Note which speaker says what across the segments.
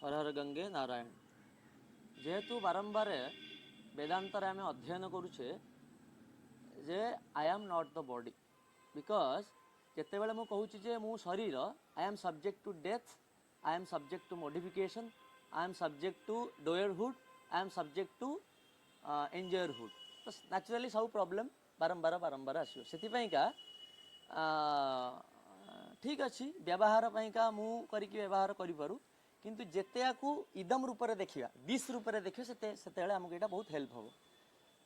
Speaker 1: ହର ହର ଗଙ୍ଗେ ନାରାୟଣ। ଯେହେତୁ ବାରମ୍ବାର ବେଦାନ୍ତରେ ଆମେ ଅଧ୍ୟୟନ କରୁଛେ ଯେ I am not the body, because ଯେତେବେଳେ ମୁଁ କହୁଛି ଯେ ମୁଁ ଶରୀର, I am subject to death, I am subject to modification, I am subject to doerhood, I am subject to enjoyerhood. ତ ନ୍ୟାଚୁରାଲି ସବୁ ପ୍ରୋବ୍ଲେମ୍ ବାରମ୍ବାର ବାରମ୍ବାର ଆସିବ। ସେଥିପାଇଁକା ଠିକ୍ ଅଛି, ବ୍ୟବହାର ପାଇଁକା ମୁଁ କରିକି ବ୍ୟବହାର କରିପାରୁ, କିନ୍ତୁ ଯେତେ ୟାକୁ ଇଦମ୍ ରୂପରେ ଦେଖିବା, this ରୂପରେ ଦେଖିବା, ସେତେବେଳେ ଆମକୁ ଏଇଟା ବହୁତ ହେଲ୍ପ ହେବ।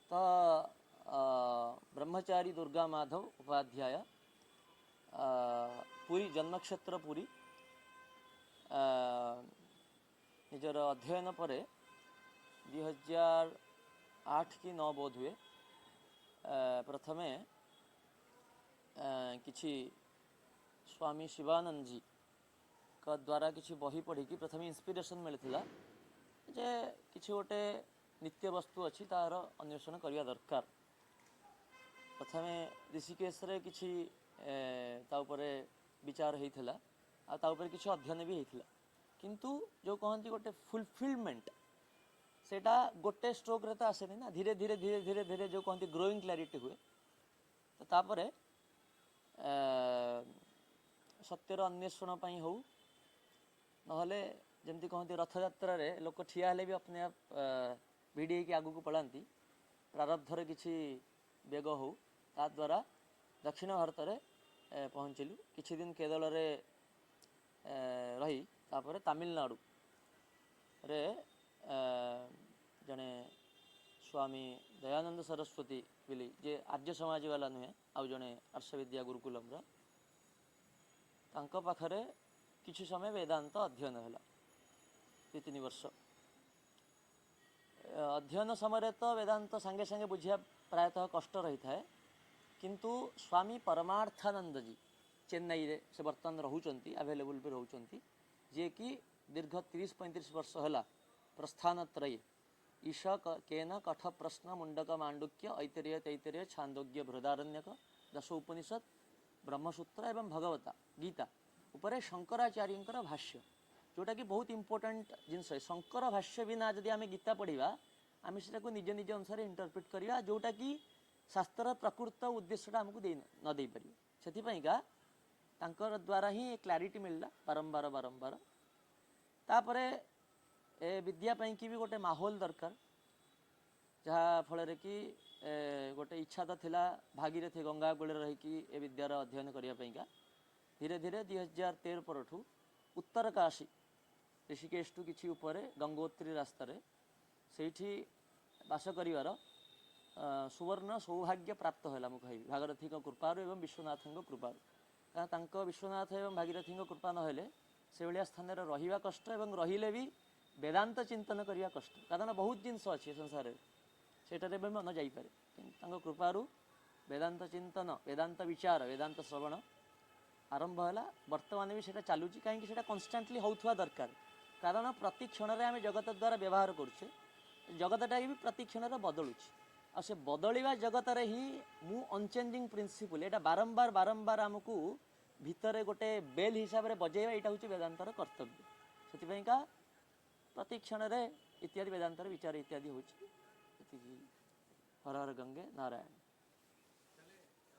Speaker 1: ତ ବ୍ରହ୍ମଚାରୀ ଦୁର୍ଗା ମାଧବ ଉପାଧ୍ୟାୟ, ପୁରୀ, ଜନ୍ମକ୍ଷେତ୍ର ପୁରୀ। ନିଜର ଅଧ୍ୟୟନ ପରେ 2008 କି 9 ବୋଧ ହୁଏ, ପ୍ରଥମେ କିଛି ସ୍ୱାମୀ ଶିବାନନ୍ଦଜୀଙ୍କ ଦ୍ୱାରା କିଛି ବହି ପଢ଼ିକି ପ୍ରଥମେ ଇନ୍ସପିରେସନ୍ ମିଳିଥିଲା ଯେ କିଛି ଗୋଟେ ନିତ୍ୟ ବସ୍ତୁ ଅଛି, ତାର ଅନ୍ୱେଷଣ କରିବା ଦରକାର। ପ୍ରଥମେ ଋଷିକେଶରେ କିଛି ତା ଉପରେ ବିଚାର ହେଇଥିଲା ଆଉ ତା ଉପରେ କିଛି ଅଧ୍ୟୟନ ବି ହେଇଥିଲା। କିନ୍ତୁ ଯେଉଁ କହନ୍ତି ଗୋଟେ ଫୁଲଫିଲମେଣ୍ଟ, ସେଇଟା ଗୋଟେ ଷ୍ଟ୍ରୋକ୍ରେ ତ ଆସେନି ନା, ଧୀରେ ଧୀରେ ଧୀରେ ଧୀରେ ଧୀରେ ଯେଉଁ କହନ୍ତି ଗ୍ରୋଇଂ କ୍ଲାରିଟି ହୁଏ। ତ ତାପରେ ସତ୍ୟର ଅନ୍ୱେଷଣ ପାଇଁ ହଉ, ନହେଲେ ଯେମିତି କହନ୍ତି ରଥଯାତ୍ରାରେ ଲୋକ ଠିଆ ହେଲେ ବି अपने आप ଭିଡ଼ି ହେଇକି ଆଗକୁ ପଳାନ୍ତି, ପ୍ରାରବ୍ଧର କିଛି ବେଗ ହଉ, ତା ଦ୍ୱାରା ଦକ୍ଷିଣ ଭାରତରେ ପହଞ୍ଚିଲୁ। କିଛି ଦିନ କେରଳରେ ରହି ତାପରେ ତାମିଲନାଡ଼ୁରେ ଜଣେ ସ୍ୱାମୀ ଦୟାନନ୍ଦ ସରସ୍ୱତୀ ବୋଲି, ଯେ ଆର୍ଯ୍ୟ ସମାଜ ବାଲା ନୁହେଁ, ଆଉ ଜଣେ ଆର୍ଷବିଦ୍ୟା ଗୁରୁକୁଲମର, ତାଙ୍କ ପାଖରେ କିଛି ସମୟ ବେଦାନ୍ତ ଅଧ୍ୟୟନ ହେଲା, 2-3 ବର୍ଷ। ଅଧ୍ୟୟନ ସମୟରେ ତ ବେଦାନ୍ତ ସାଙ୍ଗେ ସାଙ୍ଗେ ବୁଝିବା ପ୍ରାୟତଃ କଷ୍ଟ ରହିଥାଏ। କିନ୍ତୁ ସ୍ୱାମୀ ପରମାର୍ଥାନନ୍ଦଜୀ, ଚେନ୍ନାଇରେ ସେ ବର୍ତ୍ତମାନ ରହୁଛନ୍ତି, ଆଭେଲେବୁଲ୍ ବି ରହୁଛନ୍ତି, ଯିଏକି ଦୀର୍ଘ 30-35 ବର୍ଷ ହେଲା ପ୍ରସ୍ଥାନତ୍ରୟୀ, ଈଶ କେନ କଠ ପ୍ରଶ୍ନ ମୁଣ୍ଡକ ମାଣ୍ଡୁକ୍ୟ ଐତରୀୟ ତୈତରୀୟ ଛାନ୍ଦୋଗ୍ୟ ବୃହଦାରଣ୍ୟକ ଦଶ ଉପନିଷଦ, ବ୍ରହ୍ମସୂତ୍ର ଏବଂ ଭଗବତା ଗୀତା ଉପରେ ଶଙ୍କରାଚାର୍ଯ୍ୟଙ୍କର ଭାଷ୍ୟ, ଯେଉଁଟାକି ବହୁତ ଇମ୍ପୋର୍ଟାଣ୍ଟ ଜିନିଷ। ଶଙ୍କର ଭାଷ୍ୟ ବିନା ଯଦି ଆମେ ଗୀତା ପଢ଼ିବା, ଆମେ ସେଟାକୁ ନିଜ ନିଜ ଅନୁସାରେ ଇଣ୍ଟରପ୍ରିଟ୍ କରିବା, ଯେଉଁଟାକି ଶାସ୍ତ୍ରର ପ୍ରକୃତ ଉଦ୍ଦେଶ୍ୟଟା ଆମକୁ ଦେଇ ନ ଦେଇପାରିବ। ସେଥିପାଇଁକା ତାଙ୍କର ଦ୍ୱାରା ହିଁ କ୍ଲାରିଟି ମିଳିଲା ବାରମ୍ବାର ବାରମ୍ବାର। ତାପରେ ଏ ବିଦ୍ୟା ପାଇଁକି ବି ଗୋଟେ ମାହୋଲ ଦରକାର, ଯାହାଫଳରେ କି ଗୋଟେ ଇଚ୍ଛା ତ ଥିଲା ଭାଗୀରଥି ଗଙ୍ଗା କୂଳରେ ରହିକି ଏ ବିଦ୍ୟାର ଅଧ୍ୟୟନ କରିବା ପାଇଁକା। ଧୀରେ ଧୀରେ 2013 ପରଠୁ ଉତ୍ତରକାଶୀ, ଋଷିକେଶଠୁ କିଛି ଉପରେ ଗଙ୍ଗୋତ୍ରୀ ରାସ୍ତାରେ, ସେଇଠି ବାସ କରିବାର ସୁବର୍ଣ୍ଣ ସୌଭାଗ୍ୟ ପ୍ରାପ୍ତ ହେଲା ମୁଁ କହିବି, ଭାଗୀରଥୀଙ୍କ କୃପାରୁ ଏବଂ ବିଶ୍ୱନାଥଙ୍କ କୃପାରୁ। କାରଣ ତାଙ୍କ ବିଶ୍ୱନାଥ ଏବଂ ଭାଗୀରଥୀଙ୍କ କୃପା ନହେଲେ ସେଭଳିଆ ସ୍ଥାନରେ ରହିବା କଷ୍ଟ ଏବଂ ରହିଲେ ବି ବେଦାନ୍ତ ଚିନ୍ତନ କରିବା କଷ୍ଟ। କାରଣ ବହୁତ ଜିନିଷ ଅଛି ଏ ସଂସାରରେ, ସେଇଟାରେ ବି ମନ ଯାଇପାରେ। କିନ୍ତୁ ତାଙ୍କ କୃପାରୁ ବେଦାନ୍ତ ଚିନ୍ତନ, ବେଦାନ୍ତ ବିଚାର, ବେଦାନ୍ତ ଶ୍ରବଣ ଆରମ୍ଭ ହେଲା। ବର୍ତ୍ତମାନ ବି ସେଇଟା ଚାଲୁଛି, କାହିଁକି ସେଇଟା କନଷ୍ଟାଣ୍ଟଲି ହେଉଥିବା ଦରକାର। କାରଣ ପ୍ରତି କ୍ଷଣରେ ଆମେ ଜଗତ ଦ୍ୱାରା ବ୍ୟବହାର କରୁଛେ, ଜଗତଟା ବି ପ୍ରତି କ୍ଷଣରେ ବଦଳୁଛି। ଆଉ ସେ ବଦଳିବା ଜଗତରେ ହିଁ ମୁଁ ଅନଚେଞ୍ଜିଂ ପ୍ରିନ୍ସିପଲ୍, ଏଇଟା ବାରମ୍ବାର ବାରମ୍ବାର ଆମକୁ ଭିତରେ ଗୋଟେ ବେଲ୍ ହିସାବରେ ବଜେଇବା, ଏଇଟା ହେଉଛି ବେଦାନ୍ତର କର୍ତ୍ତବ୍ୟ। ସେଥିପାଇଁକା ପ୍ରତି କ୍ଷଣରେ ଇତ୍ୟାଦି ବେଦାନ୍ତର ବିଚାର ଇତ୍ୟାଦି ହେଉଛି। ଏତିକି। ହର ହର ଗଙ୍ଗେ ନାରାୟଣ।